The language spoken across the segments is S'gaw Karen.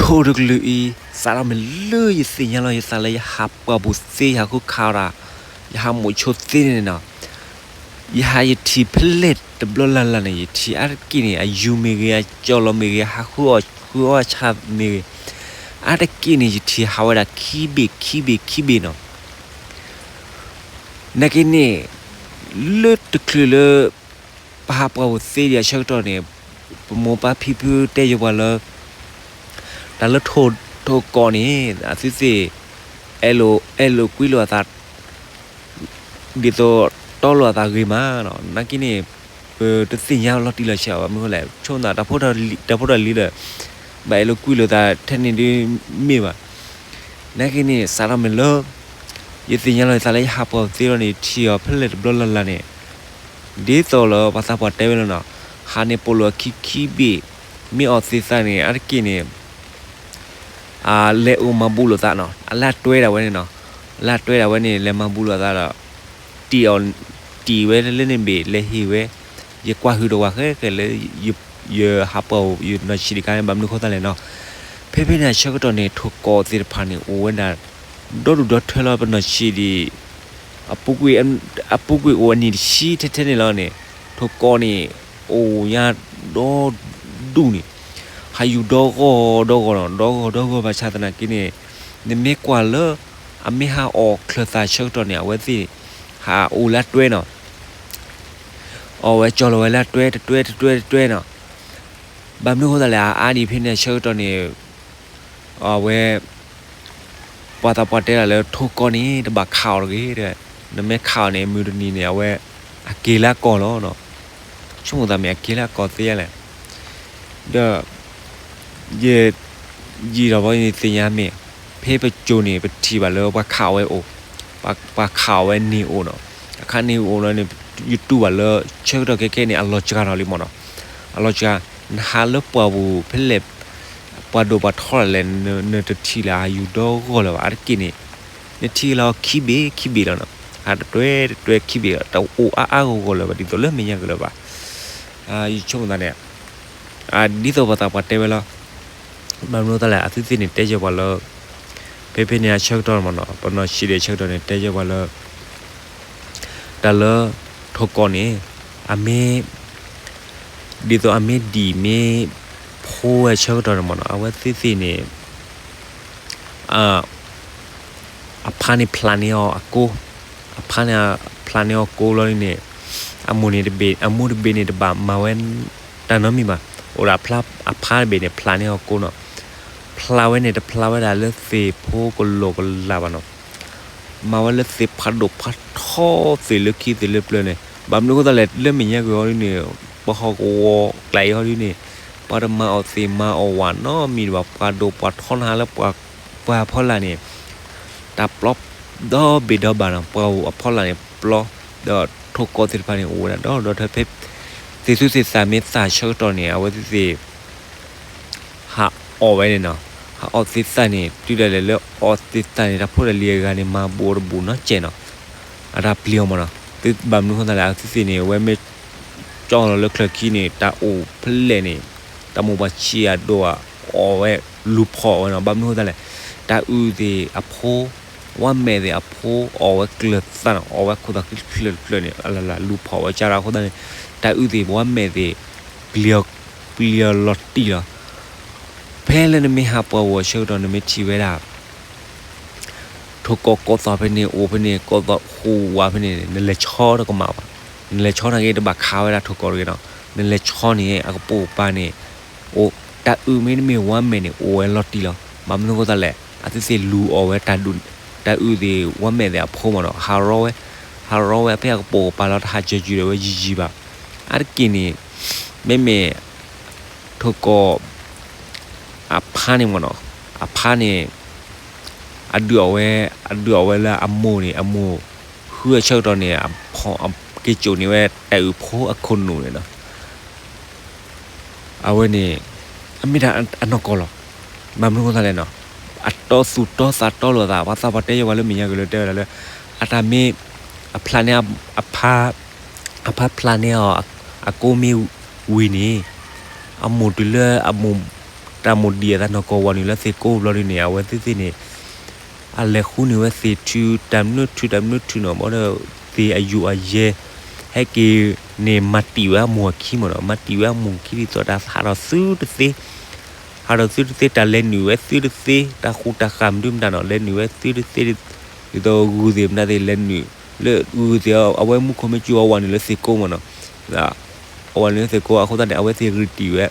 ဖိတကလုာ်အံၤ စးထီၣ်မ့ၢ်လၢယသ့ၣ်ညါလီၤယသးလၢယဟးပှၢ်ပူၤသ့ ယဟးဃုခးအီၤဒၣ် ယဟးမိးဆိသ့န့ၣ်နီၤ, ယဟးယထံၣ်ဖဲလဲၣ်တဘျီလၢ်လၢ်န့ၣ် ယထံၣ်အါတက့ၢ်န့ၣ် အယူၤမ့ၢ်ဂ့ၤ အကၠီလီၤမ့ၢ်ဂ့ၤ ဟးဃုအီၣ်ဃုအီၣ်ဆၣ်မ့ၢ်ဂ့ၤ, အါတက့ၢ်န့ၣ် ယထံၣ်ဟးဝဲဒၣ်ခံဘ့ၣ်ခံဘ့ၣ်ခံဘ့ၣ်နီၤ. နာ်က့န့ၣ် လၢတချုးလၢ ပဟးပှၢ်ပူၤသ့ဒံးအဆၢကတီၢ်န့ၣ် ပမိၢ်ပၢ်ဖံဖုတဲယပှၤလၢ တၢ်လၢထိၣ်ကိးန့ၣ် အသုသ့ၣ် အဲၣ်လိာ်ကွံလိာ်အသး ဒ်သိးတီလိာ်အသးဂ့ၤမးနီၤ. နာ်က့န့ၣ် ပတသ့ၣ်ညါလီၤတံၢ်လီၤဆဲးဘၣ် မနုၤအဃိလဲၣ် ဆိကမိၣ်တၢ်ဖိတၢ်လံၤဒီး ဘၣ်အဲၣ်လိာ်ကွံလိာ်သးထဲန့ၣ်ဒ်မ့ၢ်ဘၣ်. နာ်က့န့ၣ် စးထီၣ်မ့ၢ်လၢ ယသ့ၣ်ညါလီၤယသးလၢယဟးပှၢ်ပူၤသ့လီၤန့ၣ် ထံၣ်အီၤဖဲလဲၣ်တဘျီလၢ်လၢ်န့ၣ် ဒ်သိးလၢပှၤသးပှၢ်တဲဝဲလီၤနီၤ, ဟးန့ၣ်ပိာ်လိာ်အခံခံဘ့ၣ်, မ့ၢ်အီၣ်သ့ၣ်သၣ်န့ၣ် အါတက့ၢ်န့ၣ် လဲၤအိၣ်မၤဘူၣ်လိာ်သးနီၤ, အလၢတွဲဒၣ်ဝဲန့ၣ်နီၤ, အလၢတွဲဒၣ်ဝဲန့ၣ် လဲၤမၤဘူၣ်လိာ်သးဒီး တံၢ်အီၤ, တံၢ်ဝဲလၢန့ၣ်ဘ့ၣ် လဲၤဟ့ၣ်ဝဲ, ယကွၢ်ဟုၣ်တဝၤဃဲဃဲလၢ ယဟးပှၢ်အိၣ် ယနီၢ်ဆံးဒံးခါန့ၣ် ဘၣ်မနုၤဃိသတးလဲၣ်နီၤ, ဖဲဖဲန့ၣ်အဆၢကတီၢ်န့ၣ် ထိၣ်ကိးသ့ၣ်တဖၣ်န့ၣ် အိၣ်ဝဲဒၣ် ဒီဒူၣ်ဒီထၢလီၤ ပနီၢ်ဆံးဒံး အပူၤကွံာ်အိၣ်အနံၣ်တဆံထဲထဲန့ၣ်လီၤန့ၣ် ထိၣ်ကိးန့ၣ် အိၣ်ညါဒီဒူၣ်န့ၣ် ဟးယူၤဒီဂီၢ်ဒီဂီၢ်နီၤ, ဒီဂီၢ်ဒီဂီၢ်ဘၣ်ဆၣ်သနာ်က့န့ၣ် နမ့ၢ်ကွၢ်လၢ အမ့ၢ်ဟးအီၣ်ချၢၣ်သးဆၢကတီၢ်န့ၣ် အဝဲသ့ၣ် ဟးအိၣ်လၢတွဲနီၤ, အီၣ်ဝဲကၠီလီၤဝဲလၢတွဲ တတွဲတတွဲတတွဲနီၤ, ဘၣ်မနုၤဃိသတးလဲၣ် အါဒံးဖဲန့ၣ်ဆၢကတီၢ်န့ၣ် အဝဲ ပှၤသးပှၢ်တဲဒၣ်လၢထိၣ်ကိးန့ၣ် တဘၣ်ခးအီၤတဂ့ၤ, နမ့ၢ်ခးအီၤန့ၣ် မုၢ်တနံၤန့ၣ် အဝဲ အက့ၤလၢအကီၢ်လီၤနီၤ, ဆိကမိၣ်သးမ့ၢ်အက့ၤလၢအကီၢ်သ့လဲၣ်, ဒီး ယ ယံာ်ထီၣ်ဘီန့ၣ်သ့ၣ်ညါမ့ၢ် ဖဲပစိၤန့ၣ် ပထံၣ်ဘၣ်လၢပှၤခးအီၤဝဲအိၣ်, ပှၤခးအီၤဝဲန့ၢ်အိၣ်နီၤ, အခါန့ၢ်အိၣ်လီၤန့ၣ် ယတူၢ်ဘၣ်လၢဆၢကတီၢ်ခဲခဲန့ၣ် အလီၤစှၤထီၣ်လံမ့ၢ်နီၤ, အလီၤစှၤ, နဟးလၢပှၢ်ပူၤဖဲလဲၣ် ပှၤဒိၣ်ပှၤထီလဲၣ် နတထံၣ်လၢအယူၤဒီဂီၢ်လၢၤဘၣ် အါတက့ၢ်န့ၣ် နထံၣ်လၢခံဘ့ၣ်ခံဘ့ၣ်လီၤနီၤ, ဟးတတွဲတတွဲခံဘ့ၣ် တအိၣ်အါအါဂီၢ်ဂီၢ်လၢၤဘၣ် ဒ်သိးလၢမဲာ်ညါက့ၤလၢၤဘၣ်, ယဆိကမိၣ်သးန့ၣ် ဒ်သိးပှၤသးပှၢ်တဲဝဲလီၤ, ဘၣ်မနုၤသတးလဲၣ် အသုသ့ၣ်န့ၣ်တဲယဲၢ်ပှၤလၢ ဖဲဖဲန့ၣ်အဆၢကတီၢ်မ့ၢ်နီၤ ပနီၢ်ဆံးဒံးအဆၢကတီၢ်န့ၣ် တဲယဲၢ်ပှၤလၢ တၢ်လၢ ထိၣ်ကိးန့ၣ် အမ့ၢ် ဒ်သိးအမ့ၢ်ဒံၣ်မ့ၢ်ဖိဝဲအဆၢကတီၢ်န့ၣ်မ့ၢ်နီၤ အဝဲသ့ၣ်သ့ၣ်န့ၣ် အဖါန့ၣ်ဖျးန့ၢ်အီၤအကိ, အဖါန့ၣ်ဖျးန့ၢ်အီၤကိလီၤန့ၣ် အမိၢ်န့ၣ်တဘ့ၣ် အမိၢ်တဘ့ၣ်န့ၣ်တဘၣ်မၤဝဲ တၢ်နီတမံၤဘၣ်, အိၣ်ဒီးအဖါတဘ့ၣ်န့ၣ် ဖျးန့ၢ်အီၤကိနီၤ, ဖျးဝဲန့ၣ် တဖျးဝဲဒၣ်လၢသ့ၣ်ဖိကလိာ်ကလာ်ဘၣ်နီၤ, မၤဝဲလၢသ့ၣ်ဖးဒိၣ်ဖးထီသ့ၣ်လၢခံသ့ၣ်လၢပျၢၤန့ၣ်, ဘၣ်မနုၤအဃိသတးလဲၣ် လၢမဲာ်ညါက့ၤအီၤဒ်န့ၣ် ပှၤဟီၣ်ကဝီၤကျါအံၤအီၤဒ်န့ၣ် ပှၤတမၤအီၣ်သ့ၣ်မၤအီၣ်ဝးနီတမံၤဘၣ်, ပှၤဒိၣ်ပှၤထီနဟါလၢ ပှၤအဖီလာ်န့ၣ် တၢ်ပျီဒီဘ့ၣ်ဒီဘၣ်နီၤ, ပှၤအဖီလာ်န့ၣ်ပျီ, ဒီးထိၣ်ကိးသ့ၣ်တဖၣ်န့ၣ် အိၣ်ဝဲဒၣ်ဒီဒီထၢဖဲ သ့ၣ်သူသ့ၣ်သၣ်မ့ၢ်သၣ်ဆၢကတီၢ်န့ၣ် အဝဲသ့ၣ်သ့ၣ် ဟးအီၣ်ဝဲန့ၣ်နီၤ, ဟးအီၣ်သ့ၣ်သၣ်န့ၣ် တုၤဒၣ်လဲာ်လၢအီၣ်သ့ၣ်သၣ်န့ၣ် တၢ်ဖိတၢ်လံၤအဂၤန့ၣ် မၤဘူးတဘူးနီတစဲးနီၤ, အတၢ်ပျံၤအီၤမ့ၢ်နီၤ, ဘၣ်မနုၤအဃိသတးလဲၣ် အဝဲသ့ၣ်သ့ၣ်န့ၣ် အဝဲမ့ၢ်ကၠီလီၤလၢချၢၣ်ခံန့ၣ် တၢ်အိၣ်ဖဲလဲၣ်န့ၣ် တၢ်မိၢ်ပှၢ်ဆံးအဒိၣ်အီၣ်ဝဲလူၤဖီၣ်ဝဲနီၤ, ဘၣ်မနုၤအဃိသတးလဲၣ် တၢ်အုၣ်သ့ၣ်အဖိ ဝါမဲာ်သ့ၣ်အဖိ အီၣ်ဝဲကျၢၤသၣ်နီၤ, အီၣ်ဝဲခိၣ်သၣ်ချၢၣ်ချၢၣ်န့ၣ် အလၢ်လၢ်လူၤဖီၣ်ဝဲကၢ်ဒီးအဃိသတးန့ၣ် တၢ်အုၣ်သ့ၣ်ဝါမဲာ်သ့ၣ် ပျံၤအီၤလီၤတံၢ်လီၤ, ဖဲလၢနမ့ၢ်ဟးပှၢ်ပူၤအဆၢကတီၢ် နမ့ၢ်ထံၣ်ဝဲဒၣ် ထိၣ်ကိးကိးသီၣ်ဖဲန့ၣ် အိၣ်ဖဲန့ၣ် ကိးသီၣ်ဟူးဝးဖဲန့ၣ် နလဲၤဆီတကမၣ်ဘၣ်, နလဲၤဆီနာ်က့ တဘၣ်ခးဝဲဒၣ်ထိၣ်ကိးတဂ့ၤနီၤ, နလဲၤဆီန့ၣ် အကပိာ်ကပၤန့ၣ် အိၣ် တၢ်အုၣ်မ့တမ့ၢ်ဝါမဲာ်န့ၣ် အိၣ်ဝဲလီၤတံၢ်လီၤ, ဘၣ်မနုၤအဃိသတးလဲၣ် အဝဲသ့ၣ်လူၤအီၣ်ဝဲတၢ်ဒူၣ် တၢ်အုၣ်သ့ၣ်ဝါမဲာ်သ့ၣ်အဖိမ့ၢ်နီၤ ဟးရီဝဲ, ဟးရီဝဲဖဲအကပိာ်ကပၤလီၤ တဟးစၢၤစၢၤဒီးဝဲယံာ်ယံာ်ဘၣ်, အါတက့ၢ်န့ၣ် မ့မ့ၢ် ထိၣ်ကိး အဖါန့ၣ်မ့ၢ်နီၤ, အဖါန့ၣ် အဒုးအီၣ်ဝဲ အဒုးအီၣ်ဝဲလၢအမိၢ်န့ၣ် အမိၢ် ဃုအဆၢကတီၢ်န့ၣ် အက့ၤစိာ်န့ၢ်ဝဲတၢ်အုၣ်ဖိအခိၣ်နူာ်န့ၣ်နီၤ, အဝဲန့ၣ် အမ့ၢ်ဒၣ်အနီၢ်ကီၢ်လီၤ, ဘၣ်မနုၤအဃိသတးလဲၣ်နီၤ, အတီသူၣ်တီသးတီလိာ်သး ပှၤသးပှၢ်တဲယဲၢ်ပှၤလၢမဲာ်ညါက့ၤလၢတဲဝဲဒၣ်လၢ အတၢ်မ့ၢ် အဖျးန့ၢ် အဖါ အဖါဖျးန့ၢ်အီၤ အကိမ့ၢ်ဝံၤန့ၣ် အမိၢ်တုၤလၢအမိၢ် တ တၢ်မိၣ်ဒံးအသးနီၢ်ကီၢ်ဝၤနုာ်လၢသ့ၣ်ကိးဘျီဒုန့ၣ် အဝဲသ့ၣ်သ့ၣ်န့ၣ် အလဲၤဃုန့ၢ်ဝဲသ့ၣ်ထု တၢ်မနုၤထု တၢ်မနုၤထုနီၤ ဘၣ်ဒီးသ့ၣ်အယိာ်အယဲၢ် ဟဲက့ၤန့ၣ် မၤတံာ်ဝဲအမိၢ်အခံမ့ၢ်နီၤ, မၤတံာ်ဝဲအမိၢ်အခံဒ်သိးတၢ်ဟးထီၣ်သုတသ့ ဟးထီၣ်သုတသ့ တၢ်လဲၤနုာ်ဝဲသုတသ့ တၢ်ဃူတၢ်ဃာ်မနုၤမတၤနီၤ လဲၤနုာ်ဝဲသုတသ့ ဒ်သိးဂုၢ်သ့ၣ်မတၤသ့ၣ်လဲၤနုာ် လၢဂုၢ်သ့ၣ်အဝဲမူခိၣ်မ့ၢ်ကၠူအဝၤနုာ်လၢသ့ၣ်ကိးမ့ၢ်နီၤ, အဝၤနုာ်လၢသ့ၣ်ကိးအဃိသတးန့ၣ် အဝဲသ့ၣ်ရံးတံာ်ဝဲ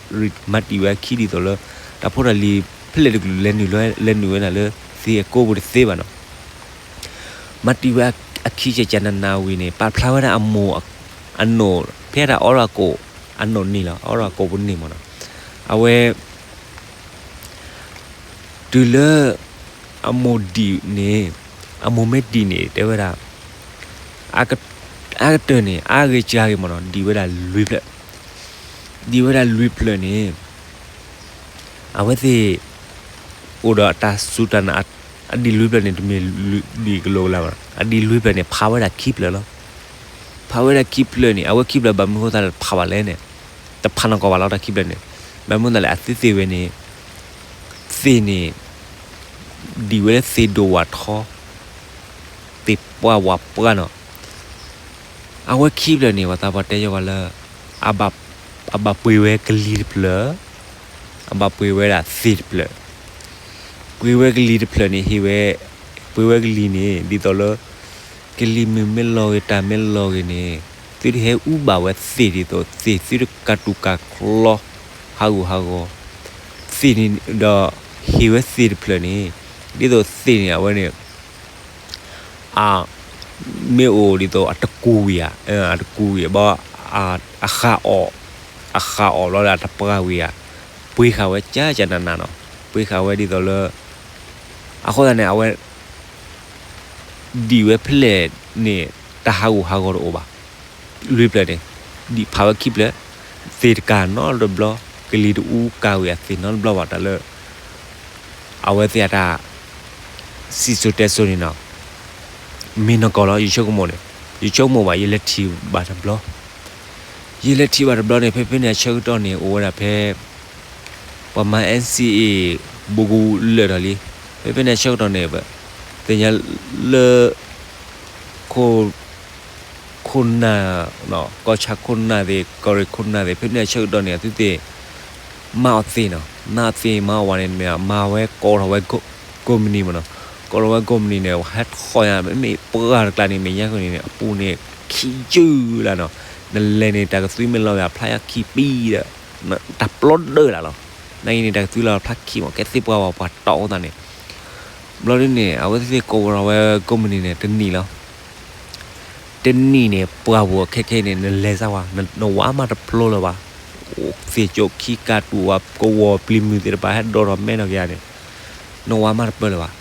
မၤတံာ်ဝဲအခံဒ်သိးလၢ တၢ်ဖိတၢ်လံၤဖဲလဲၣ်တကလုာ်လဲၤနုာ်လၢ လဲၤနုာ်ဝဲဒၣ်လၢသ့ၣ်အကိးပူၤတသ့ဘၣ်နီၤ မၤတံာ်ဝဲအခံကကနနၤဝံၤန့ၣ် ပာ်ဖျါဝဲဒၣ်အမိၢ်အနိၣ် ဖဲတၢ်အိးထီၣ်ကိာ်အနိၣ်န့ၣ်လီၤ, အိးထီၣ်ကိာ်ပူၤန့ၣ်မ့ၢ်နီၤ, အဝဲ တုၤလၢ အမိၢ်ဒံးန့ၣ် အမိၢ်မ့ၢ်ဒံးန့ၣ် တဲဝဲဒၣ် အကတၢၢ်န့ၣ် အါဂ့ၤစှၤဂ့ၤမ့ၢ်နီၤ ဒံးဝဲဒၣ်လွံၢ်ဖျၢၣ်, ဒံးဝဲဒၣ်လွံၢ်ဖျၢၣ်န့ၣ် အဝဲသ့ၣ် အိၣ်ဒီးတၢ်စူၢ်တၢ်နာ် အဒံးလွံၢ်ဖျၢၣ်န့ၣ် တမ့ၢ်ဒံးကလိၤကလါဘၣ်, အဒံးလွံၢ်ဖျၢၣ်န့ၣ် ဖးဝဲဒၣ်ခံဖျၢၣ်လီၤ. ဖးဝဲဒၣ်ခံဖျၢၣ်န့ၣ် အဝဲခံဖျၢၣ်ဘၣ်မနုၤဃိသတးလဲၣ်တဖးဘၣ်လဲၣ်န့ၣ်, တဖးနီၢ်ကီၢ်ဘၣ်လီၤတၢ်ခံဖျၢၣ်န့ၣ်, ဘၣ်မနုၤသတးလဲၣ် အသုသ့ၣ်ဝဲန့ၣ် သ့ၣ်န့ၣ် ဒံးဝဲလၢသ့ၣ်ဒိၣ်ဝၣ်ထီ သ့ၣ်ပှၢ်ဝၣ်ပှၢ်နီၤ, အဝဲခံဖျၢၣ်န့ၣ် ပှၤသးပှၢ်တဲယီၤဝဲလၢ အဘၣ်ပှ့ၤဝဲကလံၤတဖျၢၣ်, အဘၣ်ပှ့ၤဝဲဒၣ်သ့ၣ်တဖျၢၣ်, ပှ့ၤဝဲကလံၤတဖျၢၣ်န့ၣ် ဟ့ၣ်ဝဲ, ပှ့ၤဝဲကလံၤန့ၣ် ဒ်သိးလၢ ကလံၤမုၢ်မ့ၢ်လီၤဂ့ၤ တၢ်မ့ၢ်လီၤဂ့ၤန့ၣ် သုတဟဲအူဘၣ်ဝဲသ့ၣ်ဒ်သိး သ့ၣ်သုတကးတူၢ်ကးကျီ ဟးဂူာ်ဟးဂီၤ, သ့ၣ်န့ၣ်ဒီး ဟ့ၣ်ဝဲသ့ၣ်တဖျၢၣ်န့ၣ် ဒ်သိးသ့ၣ်န့ၣ် အဝဲန့ၣ် အ မ့ၢ်အိၣ်ဒ်သိးအတကူၤဝံၤဧါ, အတကူၤဝံၤဘၣ်, အဃၣ်အီၣ်, အဃၣ်အီၣ်ဘျီဒီးအတပှၢ်ဝံၤဧါ, ပှ့ၤဃာ်ဝဲကကနနၤနီၤ, ပှ့ၤဃာ်ဝဲဒ်သိးလၢ အဃိသတးန့ၣ် အဝဲ ဒံးဝဲဖဲလဲၣ်န့ၣ် တၢ်ဟးဂူာ်ဟးဂီၤတအိၣ်ဘၣ်. လွံၢ်ဖျၢၣ်န့ၣ် ဒံးဖးဝဲခံဖျၢၣ်, သ့ၣ်တကးနီတဘျီ, ကလံၤတအူကးဝံၤအသ့ၣ်နီတဘျီဘၣ် တၢ်လၢ အဝဲသ့ၣ်အတၢ် စံၣ်စိၤတဲစိၤန့ၣ်နီၤ, မ့ၢ်နီၢ်ကီၢ်လီၤ ယဆိကမိၣ်န့ၣ်, ယဆိကမိၣ်ဘၣ် ယလဲၤထံၣ်ဘၣ်တဘျီ, ယလဲၤထံၣ်ဘၣ်တဘျီန့ၣ် ဖဲဖဲန့ၣ်အဆၢကတီၢ်န့ၣ် အိၣ်ဝဲဒၣ်ဖဲ ပှၤမၤ NCA ဘူးကလၢာ်ထီၣ်လံ, ဖဲဖဲန့ၣ်အဆၢကတီၢ်န့ၣ် သ့ၣ်ညါလၢ ခိၣ် ခိၣ်နၢ်, ကီၢ်ဆၣ်ခိၣ်နၢ်သ့ၣ် ကီၢ်ရ့ၣ်ခိၣ်နၢ်သ့ၣ် ဖဲဖဲန့ၣ်အဆၢကတီၢ်န့ၣ် အသုသ့ၣ် မၤအီၣ်သ့ၣ်နီၤ, မၤအီၣ်သ့ၣ်မၤအီၣ်ဝဲန့ၣ် မ့ၢ်မၤဝဲကိးထီၣ်ဝဲ ကိးမုၢ်နံၤမ့ၢ်နီၤ, ကိးထီၣ်ဝဲကိးမုၢ်နံၤန့ၣ် ဟဲထီၣ်ယါ မ့မ့ၢ်ပှၢ်တကျါန့ၣ် မဲာ်ညါကန့ၣ် အပူၤန့ၣ် ခံယုၢ်လၢနီၤ, နလဲၤန့ၣ် တၢ်ကသွံမ့ၢ်လီၤဝဲ အဖျါယါခံပံဒီး တၢ်ပျီဒၢလၢ်လီၤ, နာ်က့န့ၣ် တၢ်ကသွံလီၤဖျါခံမး ကဲသ့ၣ်ပှၢ်ဝဲပှၤတီၢ်အိၣ်သးန့ၣ်, ဘျီဒ်န့ၣ် အဝဲသ့ၣ်ကိးထီၣ်ဝဲကိးမုၢ်နံၤန့ၣ် တနံၣ်လီၤ. တနံၣ်န့ၣ် ပှၢ်ပူၤခဲခဲန့ၣ် နလဲၤစၢ်ဝဲ နဝၤမးတဖျိလၢၤဘၣ်, သ့ၣ်ကၠိခံကးတူာ်ဝဲ ကဝီၤပျံၤမုၢ်သ့ၣ်တဖၣ် ဟဲဒိးထီၣ်မဲထီၣ်က့ၤယၤန့ၣ် နဝၤမးတပၢၢ်လၢၤဘၣ်.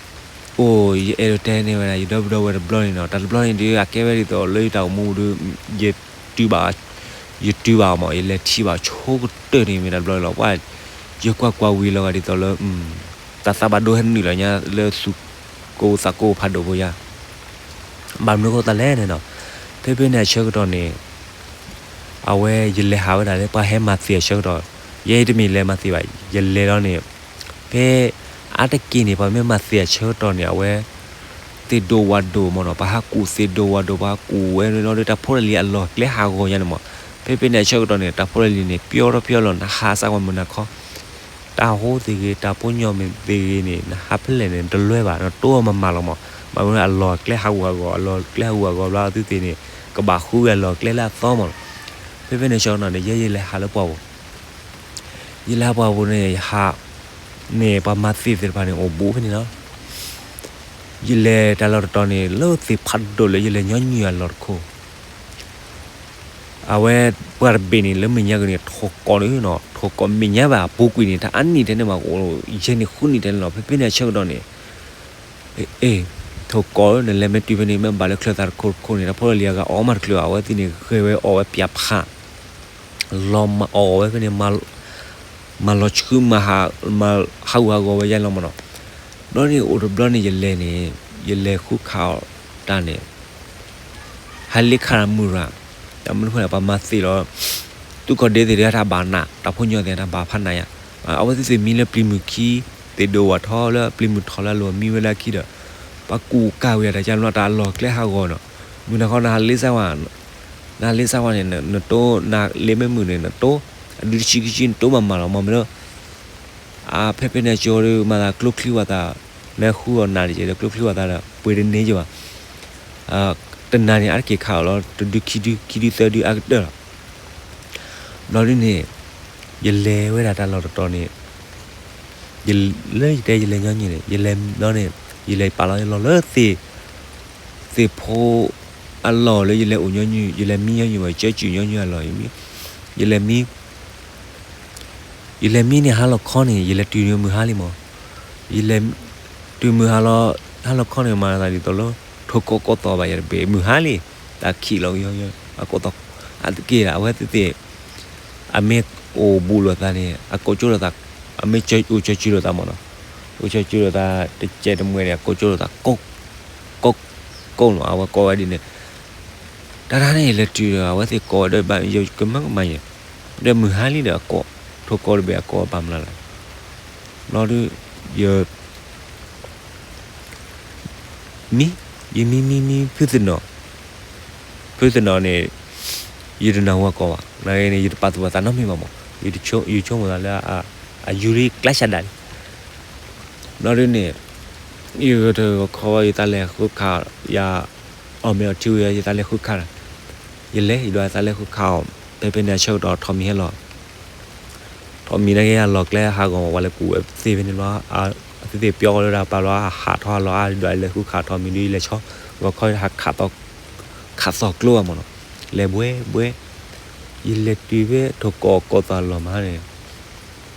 အိၣ် ယအဲၣ်ဒိးတဲန့ၢ်ဝဲဒၣ် ယဒီပုၢ်ဒီဝဲၢ်တဘျီန့ၣ်နီၤ, တၢ်တဘျီန့ၣ်ဒီး အကဲဝဲဒ်သိးလၢယတၢ်အိၣ်မူပူၤဒီး ယတုၤဘၣ်, ယတုၤဘၣ်အီၤမး ယလဲၤထံၣ်ဘၣ်ဆိကတၢၢ်န့ၣ် မ့ၢ်တၢ်တဘျီန့ၣ်လီၤ. ပှၤ ယကွၢ်ကွၢ်ဝံၤလီၤဂာ်ဒ်သိးလၢ တၢ်သးဘၣ်ဒိဟဲနုာ်လီၤညါလၢသူၣ်ကိၢ်သးကိၢ်ဖးဒိၣ်ဖိယါ ဘၣ်မနုၤဃိသတးလဲၣ်န့ၣ်နီၤ, ဖဲဖဲန့ၣ်အဆၢကတီၢ်န့ၣ် အဝဲယလဲၤဟးဝဲဒၣ်လၢပှၤဟဲမၤသ့ၣ်အဆၢကတီၢ်, ယဲတမ့ၢ်လဲၤမၤသ့ၣ်ဘၣ်, ယလဲၤလီၤန့ၣ် ဖဲအါတက့ၢ်န့ၣ် ပှၤမ့ၢ်မၤသ့ၣ်အဆၢကတီၢ်န့ၣ် အဝဲ သ့ၣ်ဒိၣ်ဝၣ်ဒိၣ်မ့ၢ်နီၤ, ပှၤဟးကူၣ်သ့ၣ်ဒိၣ်ဝၣ်ဒိၣ် ပှၤဟးကူၣ်ဝဲလီၤဒီး တၢ်ဖိတၢ်လံၤအလီၢ်ကျဲဟးဂီၤညါန့ၣ်မး, ဖဲဖဲန့ၣ်အဆၢကတီၢ်န့ၣ် တၢ်ဖိတၢ်လံၤန့ၣ် ပျီထီၣ်ပျီလီၤ နဟးစၢ်ဝဲမုၢ်နၤခီ တၢ်ဟိသ့ၣ်ဂ့ၤ တၢ်ဖိညီမ့ၢ်သ့ၣ်ဂ့ၤန့ၣ် နဟးဖဲလဲၣ်န့ၣ် တလွဲဘၣ် နတိၢ်အီၤမးမးလီၤမး, ဘၣ်မနုၤအလီၢ်ကျဲဟးဂူာ်ဟးဂီၤ အလီၢ်ကျဲဟးဂူာ်ဟးဂီၤဘျီ အသုသ့ၣ်န့ၣ် ကဘၣ်ဃုဝဲအလီၢ်ကျဲလၢအသီမးလီၤ. ဖဲဖဲန့ၣ်ဆၢကတီၢ်န့ၣ် ယဲယလဲၤဟးလၢပှၢ်ပူၤ, ယလဲၤဟးပှၢ်ပူၤန့ၣ် ယဟး န့ၣ် ပှၤမၤသ့ၣ်သ့ၣ်တဖၣ်န့ၣ် အိၣ်ဘူးဖဲန့ၣ်လီၤ. ယလဲၤတၢ်လီၢ်တတီၤန့ၣ် လၢသ့ၣ်ဖးဒိၣ်လၢယလဲၤညီနုၢ်အလီၢ်တခိၣ် အဝဲပှၤတဘ့ၣ်န့ၣ် လၢမဲာ်ညါက့ၤန့ၣ် ထိၣ်ကီးန့ၣ်နီၤ, ထိၣ်ကီးမဲာ်ညါဘၣ် အပူၤကွံာ်န့ၣ် တၢ်အါနံၣ်ထဲန့ၣ်မး ယဲၢ်နံၣ်ဃုနံၣ်ထဲန့ၣ်လီၤ. ဖဲဖဲန့ၣ်အဆၢကတီၢ်န့ၣ် အ့ ထိၣ်ကီးဧၢ နလဲၤမ့ၢ်တုၤဖဲန့ၣ် မ့ၢ်ဘၣ်လၢချၢၣ်သးတခိၣ်တခိၣ်န့ၣ် တၢ်ဖိတၢ်လံၤအဂၤအီၣ်မးတချုးဘၣ် အဝဲသ့ၣ်န့ၣ် ဂဲၤဝဲအီၣ်ဝဲပၠးဖး လီၤမၤအီၣ်ဝဲဖဲန့ၣ် မၤလီၤဆှု မၤဟးဂူာ်ဟးဂီၤဝဲယါလီၤမးနီၤ. ဘျီန့ၣ်အိၣ်တဘျီန့ၣ် ယလဲၤန့ၣ် ယလဲၤဃုခးအီၣ်တၢ်န့ၣ် ဟဲလ့ခးမုၢ်ရၣ် တၢ်မနုၤဃိန့ၣ် ပှၤမၤသ့ၣ်လီၤ သုးကီၢ်ဒ့သ့ၣ်တဂၤတၢ်ဘၣ်နး တၢ်ဖိညီသ့ၣ်တၢ်ဘၣ်ဖးနးယါ အဝဲသ့ၣ်သ့ၣ်မံလၢပျံၤမုၢ်ခံ, သ့ၣ်ဒိၣ်ဝၣ်ထီလၢပျံၤမုၢ်ထီလၢအလိၤမံဝဲဒၣ်ခံဒီး, ပှၤကူၣ်ကၢ်ဝံၤအတၢ်ကၢ်နီၤ တၢ်အလီၢ်ကျဲဟးဂီၤနီၤ, မုၢ်နၤခီနဟးလ့စၢ်ဝဲ, နဟးလ့စၢ်ဝဲန့ၣ် နတိၢ် နလ့မ့ၢ်မုာ်န့ၣ် နတိၢ်, အဒုတဆံခံဆံနတိၢ်မၤမၤလီၤ မ့မ့ၢ်လၢ အဖဲဖဲန့ၣ်ကၠိဒီး မၤသးကျိချံဝဲသး, နဃုအီၤနးတက့ၢ်ဒီး ကျိချံဝဲသးဒီး ပှ့ၤတန့ၢ်ကဘၣ်, တနၤန့ၣ် အါတက့ၢ်ခးအီၤလီၤ တဒုခံဒု ခံဒုသၢဒုအါကတၢၢ်လီၤ. ဘျီဒုန့ၣ် ယလဲၤဝဲဒၣ်တၢ်လီၢ်တတီၤန့ၣ်, လၢယတဲယလဲၤညီနုၢ်န့ၣ် ယလဲၤဘျီန့ၣ် ယလဲၤပာ်လီၤယလီၢ်လၢ သ့ၣ်ဖိအလီၢ်လၢယလဲၤအိၣ်ညီနုၢ် ယလဲၤမံညီနုၢ်မ့ၢ် ကၢကုၢ်ညီနုၢ်အလီၢ် ယမံ, ယလဲၤမံ ယလဲၤမံန့ၣ် ဟါလီၤခီန့ၣ် ယလဲၤတုၤမုၢ်ဟါလံမး, ယလဲၤတုၤမုၢ်ဟါလီၤ, ဟါလီၤခီန့ၣ် မၤသးဒ်သိးလၢ ထိၣ်ကိးကိးသီၣ်ဘၣ်ယၤတဘ့ၣ် မုၢ်ဟါလံ, တၢ်ခံးလီၤကယီယီ အကိးသီၣ်, အသက့ၢ်ဒၣ် အဝဲသ့ၣ်သ့ၣ် အမ့ၢ်အိၣ်ဘူးလိာ်သးန့ၣ် အကိးကၠိလိာ်သး, အမ့ၢ်အိၣ်ကၠီကၠူလိာ်သးမးနီၤ, အိၣ်ကၠီကၠူလိာ်သး တကဲးတမှဲၤန့ၣ် အကိးကၠိလိာ်သး ကိး ကိး ကိးနီၤ အဝဲကိးဝဲဒ်န့ၣ်, တၢ်တၢ်န့ၣ်ယလဲၤတုၤဒီး အဝဲသ့ၣ်ကိးဝဲဒီး ဘၣ်ယကမၢကမၣ်ယဲ, ဒီးမုၢ်ဟါလံဒီးအကိး, ထိၣ်ကိးတဘ့ၣ်အကိးအပာ်မနုၤလဲၣ်, ဘျီဒု ယ မံ, ယမံမံမံဖုသနီၤ, ဖုသနီၤန့ၣ် ယတနၢ်ဟူအကိးဘၣ်, နာ်က့န့ၣ် ယတပာ်သူၣ်ပာ်သးနီတမံၤဘၣ်မး, ယဆိကမိၣ်သးလၢ အယူၤလံကျါစှၤဒၣ်လံ, ဘျီဒုန့ၣ် ယဂဲၤထၢၣ်ဂီၤခီ ယသးလဲၤဃုခး, ယအီၣ်မ့ၤအီထံဝံၤ ယသးလဲၤဃုခးဒီး, ယလဲၤ ယဒွးသးလဲၤဃုခးအီၤ, ဖဲဖဲန့ၣ်အဆၢကတီၢ် ထိၣ်မံၤဟဲလီၤ ထိၣ်မံၤနာ်က့ အလီၢ်ကျဲဟးဂီၤမး ပှၤလဲၤကူၣ်ဝဲသ့ဖဲန့ၣ်လီၤ, သ့ၣ်သ့ၣ်ပျီလၢဒၣ်ပာ်လီၤ အဟးထီၣ်အလီၢ်အါ ဒွးလဲၤဃုခးထိၣ်မံၤဒု ယလဲၤဆီ, ဂီၤခီယဟးခးသီၣ်ကျိဘၣ်မးနီၤ, လဲၤဘှဲဘှဲ, ယလဲၤတုၤဖဲထိၣ်ကိးကိးသီၣ်လီၢ်မးန့ၣ်,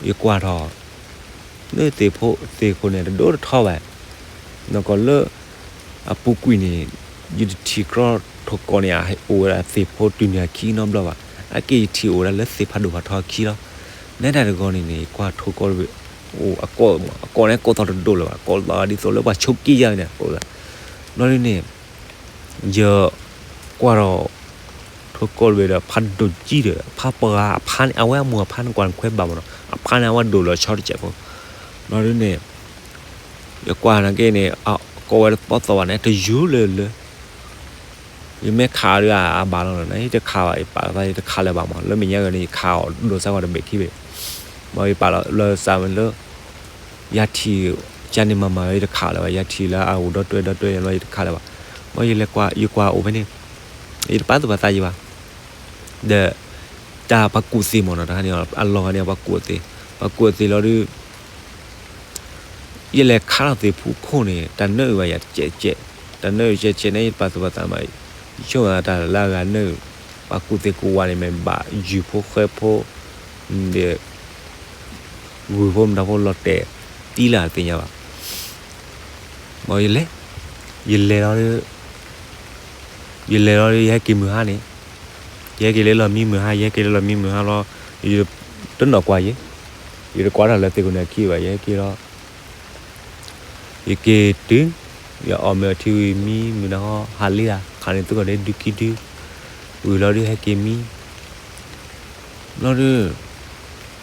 ယကွၢ်ထီၣ် လၢသ့ၣ်ဖိသ့ၣ်ခိၣ်န့ၣ် တဒိတထီဘၣ်, နီၢ်ကီၢ်လၢ အပူၤကွံာ်န့ၣ် ယတထံၣ်ကြီထိၣ်ကိးန့ၣ် အအိၣ်ဝဲဒၣ်သ့ၣ်ဖိတုၤန့ၢ်အခံနီတဘျီဘၣ်, အက့ၢ်ယထံၣ်အိၣ်ဝဲဒၣ်လၢသ့ၣ်ဖးဒိၣ်ဖးထီအခံလီၤ, နဲဒၣ်တဂီၤန့ၣ်န့ၣ် ယကွၢ်ထိၣ်ကိးတဘ့ၣ်, အိၣ်အကိး, အကိးန့ၣ်ကိးသီၣ်တဒိၣ်လၢၤဘၣ်, ကိးသီၣ်ဒ်သိးလၢပှၤဆိးက့ယါန့ၣ်အကိးလီၤ, ဘျီဒုန့ၣ် ယကွၢ်ဒီး ထိၣ်ကိးတဘ့ၣ်ဒီး ဖးဒိၣ်ကံဒီး ဖးပှၤအဖါန့ၣ် အဝဲအမိၢ်အဖါန့ၣ် ကွၢ်နခွဲးဘၣ်မးနီၤ အဖါန့ၣ် အဝဲဒိၣ်လီၤဆီတစဲးဖိ, ဘျီဒုန့ၣ် ယကွၢ်နာ်က့န့ၣ် ကိးဝဲတပီသီၣ်ဘၣ်န့ၣ် တယူၤလၢၤလၢၤ, ယမ့ၢ်ခးဒီးအဘၣ်လီၤနီၤ ယတခးဘၣ် ယပာ်လီၤသး ယတခးလၢၤဘၣ်မး လၢမဲာ်ညါဂၤန့ၣ် ယခးအီၤဒိၣ်စၢ်ဂီၢ်တဘ့ၣ်ခံဘ့ၣ်, ဘၣ်ယပာ်လီၤလၢစးမ့ၢ်လၢ ယထံၣ် ကန့ၣ်မၤမၤ ယတခးလၢၤဘၣ် ယထံၣ်လၢအအိၣ်ဒီတွဲဒီတွဲယလီၤ ယတခးလၢၤဘၣ်, ဘၣ်ယလဲၤကွၢ် ယကွၢ်အိၣ်ဖဲန့ၣ် ယတပာ်သူၣ်ပာ်သးယံၤဘၣ် ဒီး တၢ်ပှၤကူၣ်သ့ၣ်မးနီၤ တခါန့ၣ် အလီၢ်ဂၤန့ၣ် ပှၤကူၣ်သ့ၣ်, ပှၤကူၣ်သ့ၣ်လီၤဒုး ယလဲၤခးထီၣ်သ့ၣ်ဖူခိၣ်န့ၣ် တၢ်နၢအုၣ်ဘၣ်ယၤတကဲးကဲး, တၢ်နၢအုၣ်ကဲးကဲးန့ၣ် ယတပာ်သူၣ်ပာ်သးမး, ယဆိကမိၣ်သးတၢ်လၢအဂၤနၢအုၣ်, ပှၤကူၣ်သ့ၣ်ကူၣ်ဝါန့ၣ် မ့ၢ်ဘၣ်ယုၢ်ဖိဃဲဖိ ဒီး ဂုၢ်ဖိမတၤဖိလီၤတဲာ်သံလၢအသ့ၣ်ညါဘၣ်, ဘၣ်ယလဲၤ, ယလဲၤလီၤ ယလဲၤလီၤ ယဟဲက့ၤမုၢ်ဟါန့ၣ်, ယဟဲက့ၤလၢလီၢ်မံမုၢ်ဟါ ယဟဲက့ၤလၢလီၢ်မံမုၢ်ဟါလီၤ, ယတနီၣ်ကွၢ်ယဲ, ယတကွၢ်တၢ်လၢသ့ၣ်ခိၣ်န့ၣ်အခံဘၣ် ယဟဲက့ၤလီၤ, ယက့ၤတုၤ, ယအီၣ်မ့ၤအီထံဝံၤမံမုၢ်နၤဟီ ဟးလံဒၣ် ခးန့ၢ်သုဂီၢ်ဒဲဒုခံဒု, ဝံၤလီၤဒုးဟဲက့ၤမံ ဘျီဒုး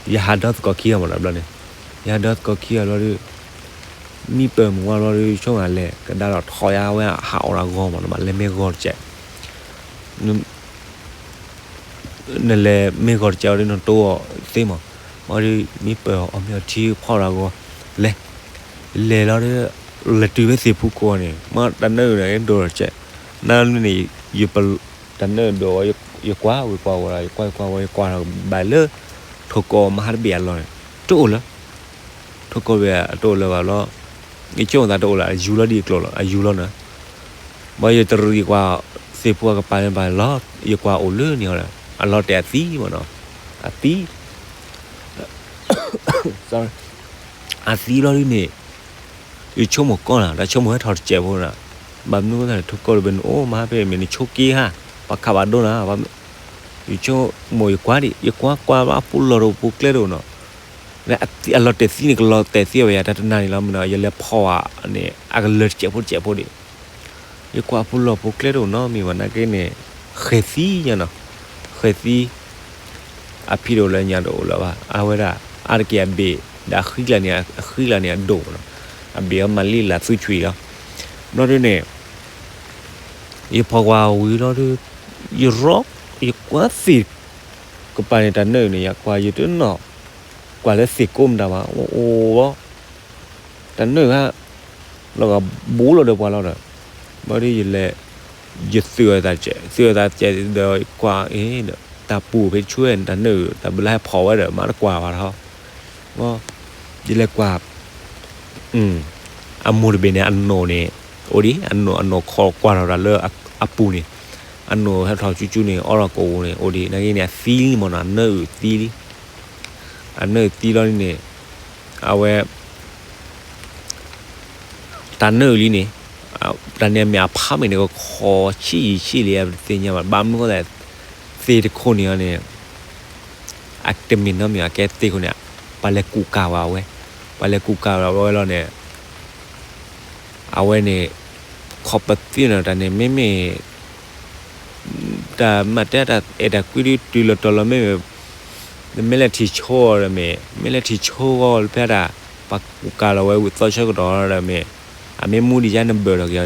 ယဟးဒီသကိးခံဂၤမးနီၤဘျီန့ၣ်, ယဟးဒီသကိးခံဂၤဘျီဒုး မံပၢၢ်မုၢ်ဝါဘျီဒုး ယဆိကမိၣ်လဲၤကဒါဒီးထီၣ်ယါဝဲဟးအီၣ်တၢ်ဂီၤမးနီၤ မးလဲၤမ့ၢ်ဂီၤတကဲး နလဲၤမ့ၢ်ဂီၤတကဲးအီၤဒုး နတိၢ်အီၤသ့မး, ဘျီဒုး မံပၢၢ်အီၣ်မ့ၤအီထံဖီၣ်တၢ်ဂီၤ, လဲၤ, လဲၤလီၤဒုး လဲၤတုၤဖဲသ့ၣ်ဖူခိၣ်န့ၣ် မ့ၢ်တၢ်နၢအုၣ်န့ၣ် ဒိၣ်တကဲး, နၢနုၢ်န့ၣ် ယပ တၢ်နၢအုၣ်ဒိၣ်ဝဲ ယကွၢ်ဝဲကွၢ်ဝဲဒီး ယကွၢ်ကွၢ်ဝဲ ယကွၢ်ဒီးဘၣ်လၢ ထိၣ်ကိးမဟါတဘ့ၣ်အလီၢ်န့ၣ် တအိၣ်လၢၤ, ထိၣ်ကိးတဘ့ၣ်တအိၣ်လၢၤဘၣ်ဘျီ, ယဆိကမိၣ်သးတအိၣ်လၢၤ အယူၤလီၤဒ်အကျိၤလီၤ အယူၤလီၤန့ၣ်, ဘၣ်ယတရံးကွၢ် သ့ၣ်ဖူအကပၤန့ၣ်ဘၣ်လီၤ ယကွၢ်အိၣ်လၢန့ၣ်အီၤဒီး အလီၤတဲာ်အသံမးနီၤ, အသံ အသံဘျီဒုးန့ၣ် ယဆိကမိၣ်ကီၢ်နၤ တၢ်ဆိကမိၣ်ဟဲထီၣ်တစဲးဖိနၤ, ဘၣ်မနုၤဃိသတးန့ၣ် ထိၣ်ကိးတဘ့ၣ်န့ၣ် အိၣ်မဟါဖဲမ့ၢ်နဆိးက့ဟါ, ပှၤခးဘၣ်ဒိနၤ, ယဆိကမိၣ်ယကွၢ်ဒံး ယကွၢ်ကွၢ်ဘၣ်အပူၤလီၢ်တအိၣ်ပူၤကျဲတအိၣ်နီၤ, အလီၤတဲာ်သံန့ၣ် ကလီၤတဲာ်သံဝဲယၤ တၢ်တနၤန့ၣ်လီၤ မ့ၢ်နီၤ ယလဲၤဖီၣ်ဝဲန့ၣ် အကလၢၤတစဲးဖိတစဲးဖိဒံး ယကွၢ်အပူၤလီၢ်ပူၤကျဲတအိၣ်နီတမံၤဘၣ် နာ်က့န့ၣ် ဃဲၤသံညါနီၤ, ဃဲၤသံ အဖံတအိၣ်လၢၤ ညၣ်တအိၣ်လၢၤဘၣ် အဝဲဒၣ် အါတက့ၢ်အဘ့ၣ် ဒီးအဃံကျါန့ၣ် အဃံကျါန့ၣ်အဒိၣ်နီၤ, အဘ့ၣ်အီၤမၤလံလၢသုဆွံလီၤ. ဘျီဒုန့ၣ် ယဖီၣ်ကွၢ်ဝံၤလီၤဒု ယရီ ယကွၢ်သ့ၣ် ကပၤန့ၣ် တၢ်နၢၣ်န့ၣ် ယကွၢ်ယတနီၣ် ကွၢ်လၢသ့ၣ်ကိးမတၤဘၣ် အိၣ်လီၤ တၢ်နၢၣ်ဧါ လီၤဂာ်ဘူးလီၤဒီးပှၤလီၤဒီး ဘျီဒုယလဲၤ ယသုးအသးကဲး သုးအသးကဲးဒီးကွၢ်အ့ၣ်ဒီး တၢ်ပူၤဖဲဆူဝဲ တၢ်နၢၣ် တၢ်ဘျါဟဲဖီၣ်ဝဲဒီး မၤတကွၢ်ဘၣ်ထီၣ် ယလဲၤကွၢ် အမိၢ်တဘ့ၣ်န့ၣ် အနိၣ်န့ၣ် အိၣ်ဒံး အနိၣ် အနိၣ်ခိးကွၢ်ထီၣ်တၢ်လၢအပူၤန့ၣ် အနိၣ်ဟဲထီၣ်ကၠူကၠူန့ၣ် အီထီၣ်ကိာ်ပူၤန့ၣ် အိၣ်ဒံး နာ်က့န့ၣ် အသံလံမ့ၢ်နီၤ အနၢၣ်အုၣ်သံလံ အနၢၣ်အုၣ်သံလီၤန့ၣ် အဝဲ တၢ်နၢၣ်အုၣ်လံန့ၣ် တၢ်န့ၣ်အမ့ၢ်အဖးမ့ၢ်န့ၣ် ကခီဆံးယံာ်ဆံးလံ တသ့ၣ်ညါဘၣ် ဘၣ်မနုၤဃိလဲၣ် သ့ၣ်တခိၣ်န့ၣ်အီၤန့ၣ် အတမ့ၢ်နီတမံၤ အကဲသ့ၣ်ခိၣ်န့ၣ် ပှၤလဲၤကူၣ်ကၤဝဲအဝဲ ပှၤလဲၤကူၣ်ကၤဝဲလီၤန့ၣ် အဝဲန့ၣ် ခီပသံနီၤ တၢ်န့ၣ်မ့မ့ၢ် တၢ်မၤတဲတၢ်အဲၣ်တၢ်ကွံဒုးတုၤလီၤတီၤလီၤမ့ၢ် မ့ၢ်လဲၤထံၣ်ဆိဒီးမ့ၢ် မ့ၢ်လဲၤထံၣ်ဆိဂီၢ်လၢဖဲဒၣ် ပှၤကူၣ်ကၤလီၤဝဲဝံၤသီဆၢကတီၢ်ဒီးမ့ၢ် အမ့ၢ်မူဒံးယါနဘၢၣ်ထီၣ်က့ၤအီၤ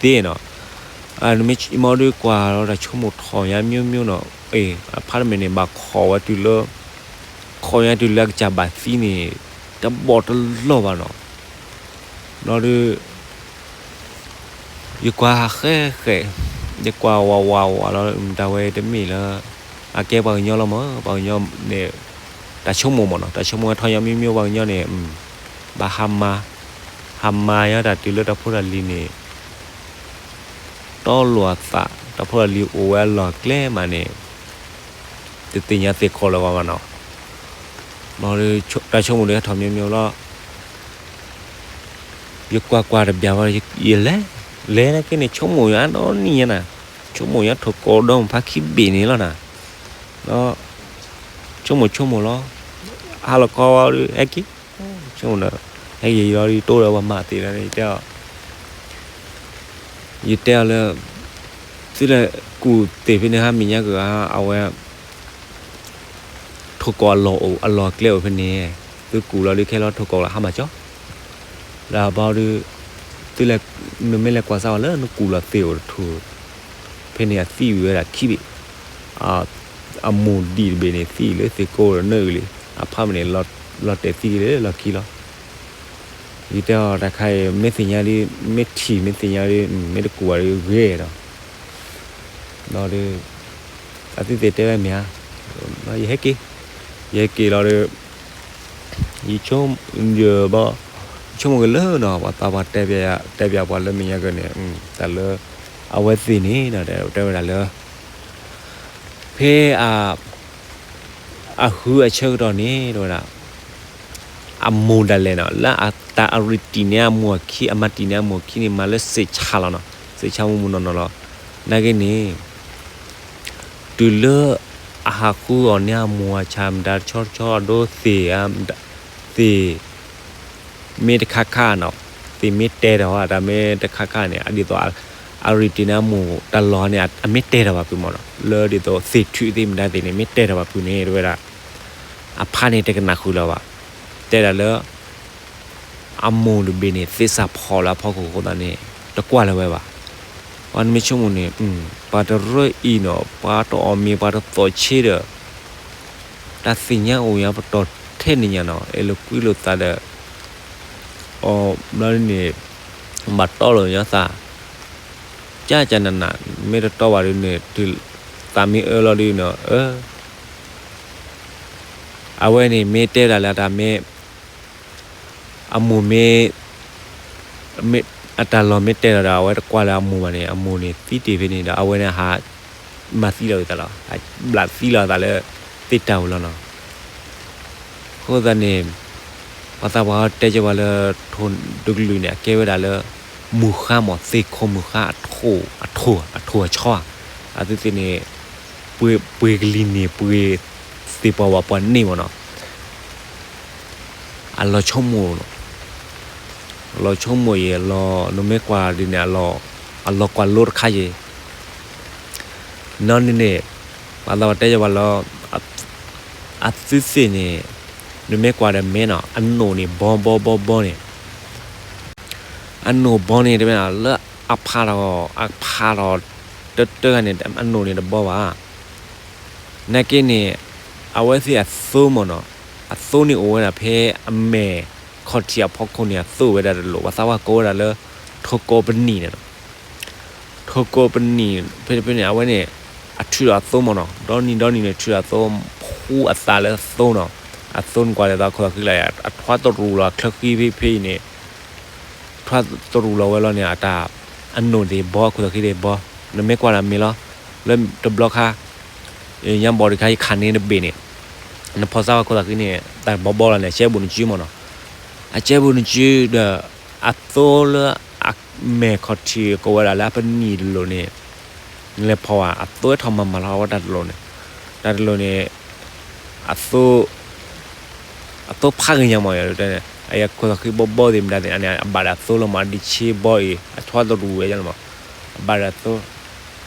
သ့နီၤ နမ့ၢ်မ့ၢ်ဒုးကွၢ်လီၤတၢ်ဆိကမိၣ်ထီၣ်ညါမျိုးမျိုးနီၤ အ့ၣ် အဖးတမ့ၢ်န့ၣ် ဘၣ်ခိးဝဲတုၤလၢ ခိးညါတုၤလၢအကစၢ်ဘၣ်သံန့ၣ် တဘီၣ်တလီၢ်ဘၣ်နီၤ ဘျီဒုး ယကွၢ်ဃဲဃဲ ယကွၢ်ဝးဝးဝးလီၤ တၢ်ဝဲတမ့ၢ်လၢ အကဲပှၤကညီလီၤမး ပှၤကညီန့ၣ် တၢ်ဆိကမိၣ်မးနီၤ တၢ်ဆိကမိၣ်ဝဲထီၣ်ညါမျိုးမျိုး ပှၤကညီန့ၣ် ဘၣ်ဟါမါ ဟါမါယါတၢ်တုၤလၢတၢ်ဖိတၢ်လံၤန့ၣ် တီလိာ်အသး တၢ်ဖိတၢ်လံၤအိၣ်ဝဲအလီၢ်အကျဲမးန့ၣ် တသ့ၣ်ညါသ့ၣ်ခိးလၢၤဘၣ်မးနီၤ ဘျီဒုး တၢ်ဆိကမိၣ်ဒုးဟဲထီၣ်မျိုးမျိုးလီၤ ယကွၢ်ကွၢ်တဘျီဘၣ် ယလဲၤ လဲၤနာ်က့န့ၣ် ဆိကမိၣ်ယါနီနံၤညါနၤ ဆိကမိၣ်ယါထိၣ်ကိးဒီမုၢ်ဖးခံဘ့ၣ်န့ၣ်လီၤနၤ ဒီး ဆိကမိၣ်ဆိကမိၣ်လီၤ ဟါလီၤခီဝဲဒုး ဟဲက့ၤ ဆိကမိၣ်ဒီး ဟဲက့ၤလီၤဒုး တိၢ်ဒီးပှၤမၤသ့လီၤန့ၣ် ယတဲအီၤ ယတဲအီၤလၢ သုလဲၤကူၣ်သ့ၣ်ဖဲန့ၣ် ဟါမ့ၢ်ညါကဂၤ အဝဲ ထိၣ်ကိးအလီၢ်အိၣ် အလီၢ်အကျဲအိၣ်ဖဲန့ၣ် သုကူၣ်လီၤဒုးခဲလီၤထိၣ်ကိးလီၤဟါမၢ်ကၠီ လၢအဘီဒုး သုလဲၤ နမ့ၢ်လဲၤကွၢ်စၢ်အီၤလၢနကူၣ်လီၤသ့ၣ်အိၣ်တထူၣ် ဖဲန့ၣ်အသံဝံၤဝဲဒၣ်ခံဘ့ၣ် အမိၢ်ဒံၣ်တဘ့ၣ်န့ၣ် သံလၢသ့ၣ်ကိးဒီးနၢအုၣ်လံ အဖးမ့ၢ်န့ၣ် လီၤတဲာ်သံလၢလီၢ်ခံလီၤ ယတဲအီၤတၢ်ခါအံၤ မ့ၢ်သ့ၣ်ညါဒ် မ့ၢ်ထံၣ်မ့ၢ်သ့ၣ်ညါဒ် မ့ၢ်တကူၣ်ဘၣ်ဒ်ဂ့ၤဒီး ဒီး အသုသ့ၣ်တဲဝဲမ့ၢ်ဧါ ယဟဲက့ၤ ယဟဲက့ၤလီၤဒီး ယဆိကမိၣ်က့ၤလၢနီၤ ပှၤသးပှၢ်တဲပၠး တဲပၠးပှၤလၢမဲာ်ညါက့ၤန့ၣ် တၢ်လၢ အဝဲသ့ၣ်န့ၣ်ဒီး တဲဝဲဒၣ်လၢ ဖဲ အဃုအဆၢကတီၢ်န့ၣ် တဲဝဲဒၣ် အမိၢ်ဒၣ်လဲာ်နီၤ လၢအတၢ်အရ့တံၢ်န့ၢ်အမိၢ်အခံ အမၤတံၢ်န့ၢ်အမိၢ်အခံန့ၣ် မၤလၢစ့းဆါလီၤနီၤ စ့းဆါမူမူနီၢ်နီၢ်လီၤ နာ်က့န့ၣ် တုၤလၢ အဟးဃုအီၤန့ၢ်အမိၢ်အဆၣ်မတၤတဆီတဆီ အဒိသ့ၣ် သ့ၣ် မ့ၢ်တခါခါနီၤ သ့ၣ်မ့ၢ်တဲထီၣ်ဘၣ် တၢ်မ့ၢ်တခါခါန့ၣ် ဒ်သိး အရ့တံၢ်န့ၢ်အမိၢ်တၢ်လီၢ်န့ၣ် အမ့ၢ်တဲထီၣ်ဘၣ်ဖုးမးနီၤ လၢဒ်သိးသ့ၣ်ထုးသ့ၣ်မတၤသ့ၣ်န့ၣ် မ့ၢ်တဲထီၣ်ဘၣ်ဖုးန့ၣ် တဲဝဲဒၣ် အဖါန့ၣ်တကနၣ်ဃုာ်လၢၤဘၣ် တဲဒၣ်လၢ အမိၢ်တဘ့ၣ်န့ၣ် သ့ၣ်စၢ်ဖီၣ်လၢအဖီခိၣ်အဃိသတးန့ၣ် တကွၢ်လၢၤဝဲဘၣ်. ပှၤနမ့ၢ်ဆိကမိၣ်န့ၣ် ပှၤတရၢအံၤနီၤ ပှၤတအီၣ်မ့ၤ ပှၤတသီၣ်ဆ့ဒီး တၢ်သ့ၣ်ညါအိၣ်ညါပတီၢ်ထဲန့ၣ်ညါနီၤ အဲၣ်လိာ်ကွံလိာ်သးဒီး အီၤဘျီဒ်န့ၣ် ဘၣ်တီလိာ်ညီသး ကၢ်ကၢ်နးနး မ့ၢ်တတီဘၣ်ဒ်န့ၣ် သးမ့ၢ်အၢလီၤဒ်န့ၣ် အၢ အဝဲန့ၣ်မ့ၢ်တဲဒၣ်လၢတၢ်မ့ၢ် အမိၢ်မ့ၢ် အတၢ်လီၢ်မ့ၢ်တဲာ်လီၤဒီး အဝဲတကွၢ်လၢအမိၢ်ဘၣ်န့ၣ် အမိၢ်န့ၣ်သံတ့ၢ်ဖဲန့ၣ်ဒီး အဝဲန့ၣ်ဟးမၤသံလီၤအသးလီၤ. ဘျးသံလီၤအသးလၢသ့ၣ်တၢ်ပူၤလီၤနီၤ. အဃိသတးန့ၣ် ပှၤသးပှၢ်တဲက့ၤပှၤလၢ ထိၣ်တကလုာ်န့ၣ် အကဲဝဲဒၣ်လၢ မုၢ်ဃါမး သ့ၣ်ခိၣ်မုၢ်ဃါ အထိၣ်အဆီဧါ. အသုသ့ၣ်န့ၣ် ပှ့ၤကလံၤန့ၣ် ပှ့ၤသ့ၣ်ပှၢ်ဝးပှၢ်န့ၣ်မးနီၤ. အလီၤဆိကမိၣ် အလီၤဆိကမိၣ်အံၤ အလီၤ နမ့ၢ်ကွၢ်ဒ်န့ၣ် အလီၤကွၢ်လိတခါယံၤ နီၢ်န့ၣ်န့ၣ် ပှၤသးပှၢ်တဲယၤပှၤလၢ အသုသ့ၣ်န့ၣ် နမ့ၢ်ကွၢ်ဒီးမ့ၢ်နီၤ အနိၣ်န့ၣ်ဘီဘီဘီဘီန့ၣ်, အနိၣ်ဘီန့ၣ်တမ့ၢ်နီၤ လၢအဖးထီၣ် အဖးထီၣ်တၢတၢဂၤန့ၣ် အနိၣ်န့ၣ်တဘီဘၣ်. နာ်က့န့ၣ် အဝဲသ့ၣ်အသိမ့ၢ်နီၤ, အသိန့ၣ်အိၣ်ဝဲဒၣ်ဖဲအမဲာ်ခီၣ်ထံးအဖီခိၣ်န့ၣ် အသိအိၣ်ဝဲဒၣ်တလိၣ်, ပှၤသးပှၢ်ကိးဝဲဒၣ်လၢ ထိၣ်ကိးပနံာ်န့ၣ်နီၤ. ထိၣ်ကိးပနံာ် ဖဲဖဲန့ၣ် အဝဲန့ၣ် အထုးဒီးအသိမ့ၢ်နီၤ, ဒီနံၤဒီနံၤန့ၣ် ထုးဒီးအသိ ဖှူအသးလၢအသိနီၤ. အသိန့ၣ်ကွၢ်လၢသးခိၣ်သးဃံလၢ အထွါတရူးလီၤအချၢဃံဖဲဖဲအံၤန့ၣ်, ထွါတရူးလီၤဝဲလီၤန့ၣ် အတၢ်အနိၣ်သ့ၣ်ဘီ အခိၣ်သးဃံသ့ၣ်ဘီ, နမ့ၢ်ကွၢ်လၢအမ့ၢ်လီၤ. လၢတဘျီခါ ညါဘီၣ်တခါ ယခးန့ၢ်တဘ့ၣ်န့ၣ်, နဖီၣ်စၢ်ဝဲခိၣ်သးဃံန့ၣ် တၢ်ဘီဘီလီၤန့ၣ် အကဲဘူးနစုမ့ၢ်နီၤ. အကဲဘူးနစုဒီး အသိလၢအမဲာ်ခီၣ်ထံးကိးဝဲဒၣ်လၢအပနံာ်တလိၣ်န့ၣ် နလဲၤဖီၣ်ဝဲ အသိထီၣ်မၤမၤလီၤဝဲတၢ်တလိၣ်န့ၣ်, တၢ်တလိၣ်န့ၣ် အသိ အသိဖးဂ့ၤညါမး ယတဲန့ၣ် အခိၣ်သးဃံဘီဘီသ့ၣ်မတၤသ့ၣ်န့ၣ် အဘၣ်ဒီးအသိလီၤမး ဒ်ဆ့ဘီအံၤ အထွါတရူးဝဲယါလီၤမး, အဘၣ်ဒီးအသိ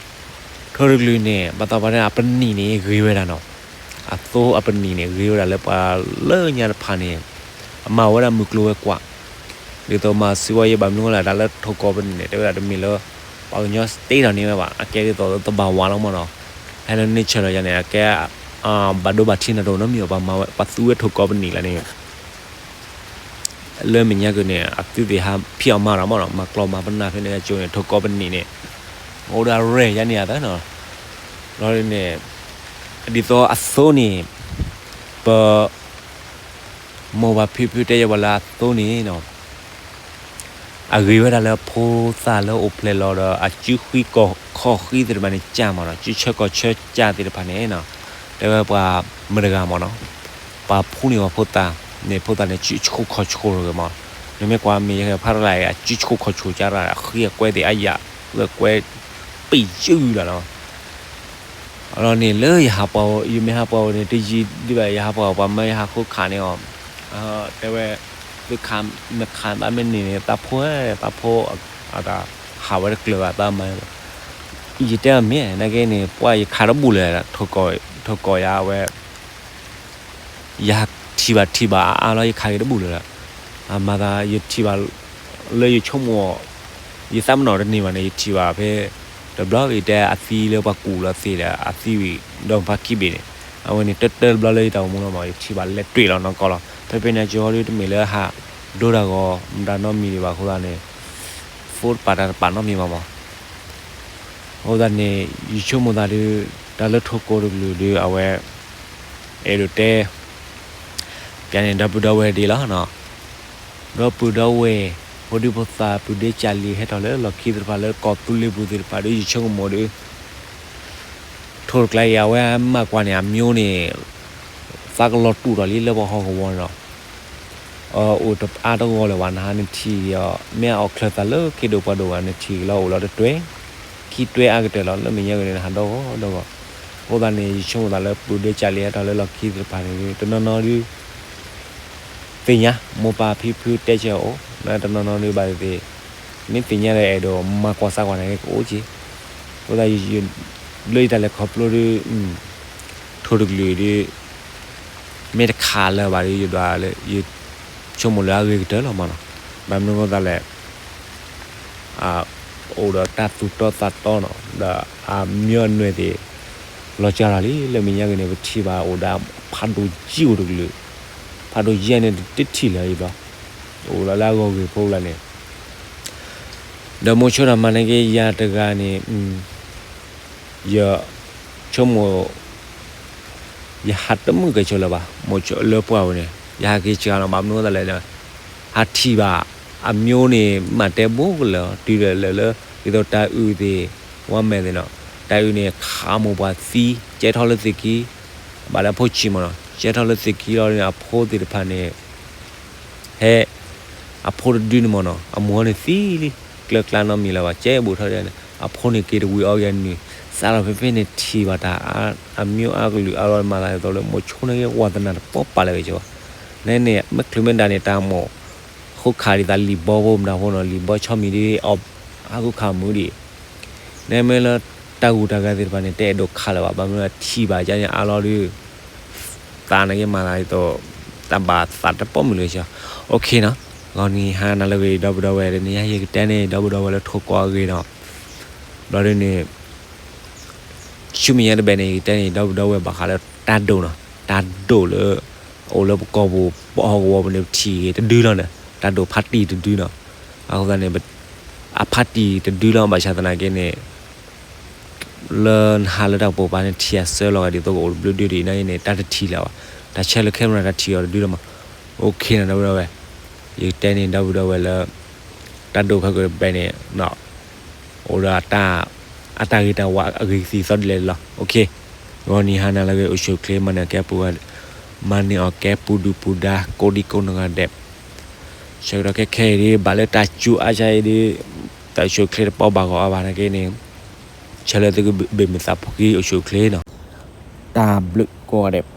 ထိၣ်တကလုာ်န့ၣ် ဘၣ်သးပှၤန့ၣ် အပနံာ်န့ၣ်ဂ့ၤဝဲဒၣ်နီၤ. အသိအပနံာ်န့ၣ် ဂ့ၤဝဲဒၣ်လၢပှၤလၢညါတဖၣ်န့ၣ် အမၤဝဲဒၣ်မုၢ်ကျိၤဝဲၤကွာ်, ဒ်သိးမၤစူၤဝဲယဲ ဘၣ်မနုၤလဲၣ် တၢ်လၢထိၣ်ကိးပနံာ်န့ၣ် တဲဝဲဒၣ်တမ့ၢ်လၢ ပှၤကညီစတ့ထီၣ်န့ၢ်ဝဲဘၣ်, အကဲဒ်သိးသဘာဝလီၤမးနီၤ. ဟဲလၢ nature လီၤယါန့ၣ် အကဲ ဘၣ်ဒိဘၣ်ထံးနီတအိၣ်နီတမံၤဘၣ်, ပှၤသူဝဲထိၣ်ကိးပနံာ်လၢန့ၣ် လၢမဲာ်ညါက့ၤန့ၣ် အသုသ့ၣ်ဟးဖံးအီၣ်မၤဒီးမးနီၤ, မၤကျီၢ်မၤပနၢ်ဖဲန့ၣ်အကၠိန့ၣ် ထိၣ်ကိးပနံာ်န့ၣ် အိၣ်ဒီးရဲၣ်ယါန့ၣ်အသးနီၤ. လီၤန့ၣ် ဒ်သိးအသိန့ၣ် ပ မိၢ်ပၢ်ဖံဖုတဲယၤပှၤလၢအသိန့ၣ်နီၤ အဂ့ၤဝဲဒၣ်လၢဖိသၣ်လၢအိၣ်ဖျဲၣ်လီၤဒီး အစုဃံကီၢ်ခီၣ်ဃံသ့ၣ်တဖၣ်န့ၣ် ကၢ်မးနီၤ, စုဆၢကီၢ်ဆၢကၢ်သ့ၣ်တဖၣ်န့ၣ်နီၤ, တဲဝဲပှၤမတဂၤမးနီၤ, ပှၤဖူန့ၢ်ပှၤဖိသၣ်န့ၣ် ဖိသၣ်န့ၣ် စုဆှိၣ်ခီၣ်ဆှိၣ်တဂ့ၤမး, နမ့ၢ်ကွၢ်မ့ၢ်ယဲဖးတလၢ်အံၤ အစုဆှိၣ်ခီၣ်ဆှိၣ်ကၢ်ရၣ် အဃံအကွဲသ့ၣ်အယၣ် ဃံအကွဲ ပံာ်ယုၢ်လီၤနီၤ. အလီၢ်န့ၣ်လၢယဟးပှၤဧိၤ ယမ့ၢ်ဟးပှၤဧိၤန့ၣ် တယံာ်ဒံးဘၣ် ယဟးပှၤဧိၤ ပှၤမၢယဟးဃုခးန့ၣ်အီၤ, တဲဝဲ သုခး နခးသးမ့ၢ်န့ၢ်န့ၣ် သးဖိ သးဖိ အတၢ်ဟးဝဲတကျၢၤဘၣ် သးမၤ ယတဲအီၤမ့ၢ် နာ်က့န့ၣ် ပှၤယခးတဘူၣ်လၢၤ ထိၣ်ကိးယၤဝဲ ယထံၣ်ဘၣ်ထံၣ်ဘၣ်အါအါလီၤ ယခးက့ၤတဘူၣ်လၢၤလီၤ. အမၤသး ယထံၣ်ဘၣ်လၢယဆိကမိၣ် ယသးပ့ၤနီၣ်တန့ၢ်ဘၣ်န့ၣ် ယထံၣ်ဘၣ်ဖဲ တဘျီ ယတဲအသံလၢပှၤကူၣ်လီၤသ့ၣ်ဒီး အသံဝံၤ ဒီးဖါခံဘ့ၣ်န့ၣ် အဝဲန့ၣ် တၢတၢတဘျီလၢယတၢ်အိၣ်မူလီၤမး ယထံၣ်ဘၣ်လဲၤတွံၢ်လီၤနီၢ်ကီၢ်လီၤ. ဖဲဖဲန့ၣ်ကၠီဒု တမ့ၢ်လၢဟးဒိတၢ်ဂီၤ မတၤနီတမံၤဒံးဘၣ်အဃိသတးန့ၣ် ဖိတပာ်တၢ်တပာ်နီတမံၤဘၣ်မး. အဃိသတးန့ၣ် ယဆိကမိၣ်သးဒု တၢ်လၢထိၣ်ကိးတကလုာ်ဒု အဝဲ အဲၣ်ဒိးတဲ ပျဲန့ၣ် ဒီပုၢ်ဒီဝဲၢ်ဒ်လီၤ. ဒီပုၢ်ဒီဝဲၢ် ဖိဒံဖိသၣ် ပုၢ်ဒ့ကၢ်လံၤ ဟဲထီၣ်လၢလီၢ်ခံသ့ၣ်တဖၣ် လၢကီၢ်သူလ့ၤပူၤသ့ၣ်တဖၣ်ဒု ယဆိကမိၣ်ဒု ထိၣ်တကျါအံၤ အဝဲမၤကွၢ်န့ၣ် အမျိုးန့ၣ် သးကလီၤတူာ်ထီၣ်လံလၢပှၤဟီၣ်ကဝီၤန့ၣ်လီၤ. အိၣ်တအါတဂီၢ်လၢၤဘၣ် နဟးနထံၣ်အီၤ မ့ၢ်အအိၣ်ချၢၣ်သးလၢက့ၤဒိၣ်ပှၤဒိၣ်ဘၣ် နထံၣ်လီၤအိၣ်လီၤတတွဲ ခံတွဲအါကတၢၢ်လီၤ လၢမဲာ်ညါက့ၤန့ၣ် နဟးဒီဂီၢ်ဒီဂီၢ်. အဃိသတးန့ၣ် ယဆိကမိၣ်သးလၢ ပုၢ်ဒ့ကၢ်လံၤ ဟဲထီၣ်လၢလီၢ်ခံသ့ၣ်တဖၣ်န့ၣ် တနီၤနီၤဒု သ့ၣ်ညါ မိၢ်ပၢ်ဖံဖုတဲဆၢအိၣ် တနီၤနီၤဒုဘၣ်သ့ၣ်သ့ၣ် မ့ၢ်သ့ၣ်ညါဒီးအဲၣ်ဒိးမၤကွၢ်စးကွၢ်န့ၣ်ကအိၣ်က့ၤ. အဃိသတး လၢယတၢ်လဲၤခီဖျိဒု ထိၣ်တကလုာ်ဒု မ့ၢ်တခးလၢၤဘၣ်ဒု ယဒွးလၢ ယဆိကမိၣ်လၢအဂ့ၤကတၢၢ်လီၤမးနီၤ. ဘၣ်မနုၤအဃိသတးလဲၣ် အိၣ်ဒီးတၢ်သူၣ်တီသးတီနီၤ ဒီးအမျိုးအနွယ်သ့ၣ် လီၤစှၤလီၤလံ လၢမဲာ်ညါက့ၤန့ၣ် ပထံၣ်ဘၣ်အိၣ်ဒၣ် ဖးဒိၣ်ကံအိၣ်တကလုာ် ဖးဒိၣ်ကံန့ၣ် တထံၣ်လၢၤအံၤဘျီ အိၣ်လီၤလၢအဂီၢ်ဂ့ၢ်ဖိလၢ်န့ၣ် ဒီးမိၤဆိတၢ်မၤန့ၣ်က့ ယၤတဂၤန့ၣ် ယဆိကမိၣ် ယဟးတမုာ်ကဲဆိလၢၤဘၣ် မိၤဆိလၢပှၢ်ဝဲန့ၣ် ယဟးက့ၤစှၤလီၤ ဘၣ်မနုၤအဃိသတးလဲၣ် ဟးထံၣ်ဘၣ် အမျိုးန့ၣ် မ့ၢ်တဲဘိကလၢာ် တုၤလၢလၢလၢ ဒ်သိးတၢ်အုၣ်သ့ၣ် ဝါမဲာ်သ့ၣ်နီၤ တၢ်အုၣ်န့ၣ် ခးမိၢ်ပှၢ်သံ ကဲထီၣ်လၢသ့ၣ်ခံ ဘၣ်လၢအဖိဆံးမးနီၤ ကဲထီၣ်လၢသ့ၣ်ခံလီၤန့ၣ် အဖိသ့ၣ်တဖၣ်န့ၣ် ဟဲ အဖိတဒုန့ၣ်မးနီၤ အမိၢ်န့ၣ်သံလံ ကျၢၤကျါနီတမံၤလၢၤဘၣ် ကဲဘူးထီၣ်ဒ်န့ၣ် အဖိန့ၣ်က့ၤတဝံၤအီၤက့ၤနုၢ် စးထီၣ်ဖဲဖဲန့ၣ် ထံၣ်ဘၣ်တၢ်အမျိုးအကလုာ်အါလီၤ မၤသးဒ်သိးလၢ မိၤဆိန့ၣ်က့ ဝါသနာတပီၢ်ပာ်လၢၤက့ၤကီ နဲန့ၣ် မ့ၢ်ချုးမ့ၢ်ဒၣ်န့ၣ် တၢ်မိၣ် ဃိခးဒ်သိးလံာ်ဘီဖိမတၤဖိနီၤ လံာ်ဘီဆီမံၤဒ်အီၤ ဟးဃုခးမုာ်ဒံး နဲမ့ၢ်လၢတၢ်ဂုၤတၢ်ဂၤသ့ၣ်တဖၣ်န့ၣ် တအဲၣ်ဒိးခးလၢၤဘၣ် ဘၣ်မနုၤထံၣ်ဘၣ်ကန့ၣ်အါလီၤဒုး သးန့ၣ်က့မၤသးဒ်သိး တၢ် တၢ်ဘၣ်သးတပိာ်မုၣ်လၢကဆှီ, OK နီၤ, ဂီၤနံၤဟါနၤလၢအဂ့ၤ ဒီပုၢ်ဒီဝဲၢ် တနံၤညါယကတဲန့ၣ် ဒီပုၢ်ဒီဝဲၢ်လၢထိၣ်ကီးအဂ့ၢ်နီၤ, ဘျီဒ်န့ၣ် ဆူမဲာ်ညါတဘ့ၣ်န့ၣ် ယကတဲန့ၣ် ဒီပုၢ်ဒီဝဲၢ်ဘၣ်ဃးလၢတၢ်ဒိၣ်နီၤ, တၢ်ဒိၣ်လၢ အိၣ်လၢပကီၢ်ပူၤ ပဟီၣ်ကဝီၤပူၤန့ၣ် ပထံၣ်ဂ့ၤတဒုလီၤန့ၣ် တၢ်ဒိၣ်ဖးတံၢ်တဒုနီၤ, အဃိသတးန့ၣ် အဖးတံၢ်တဒုလီၤ ဘၣ်ဆၣ်သနာ်က့န့ၣ် လၢနဟးလၢတၢ်ကပိာ်ပၤန့ၣ် ထံၣ်အဆၢလီၤဂာ်ဒ်သိးကအိၣ်တဘျုးဒုဒ်အံၤန့ၣ် တၢ်တထံၣ်လၢၤဘၣ်, တၢ်ဆဲးလၢ camera တၢ်ထံၣ်အီၤတဒုလီၤမး, OK နီၤ ဒီပုၢ်ဒီဝဲၢ်, ယကတဲန့ၣ် ဒီပုၢ်ဒီဝဲၢ်လၢ တၢ်ဒိၣ်ခဲကတဘ့ၣ်န့ၣ် အိၣ်ဒီး အတၢ်ဂ့ၤတၢ်ဝါအဂ့ၤကသံၣ်သီဒ်လဲၣ်လီၤ, OK, ဂီၤနံၤဟါနၤလၢအဂ့ၤ အိၣ်ဆူၣ်အိၣ်ချ့ မၤနၢၤကဲပူၤ မၤန့ၢ်အီၣ်ကဲပူၤဒုၣ်ပူၤဒါ ကိးဒံကိးနီၢ်ဂၤဒဲး, ဆၢကတီၢ်ခဲခဲအံၤဒ် ဘၣ်လၢတၢ်စူၤအါဆါအံၤဒ် တၢ်အိၣ်ဆူၣ်အိၣ်ချ့တပီဘၣ်ဂီၢ်အါဘၣ်နာ်က့န့ၣ်, ဆၢလၢသုကဘၣ်မုာ်သးဖိခံ အိၣ်ဆူၣ်အိၣ်ချ့နီၤ, တၢ်ဘျုးကိးဂၤဒဲး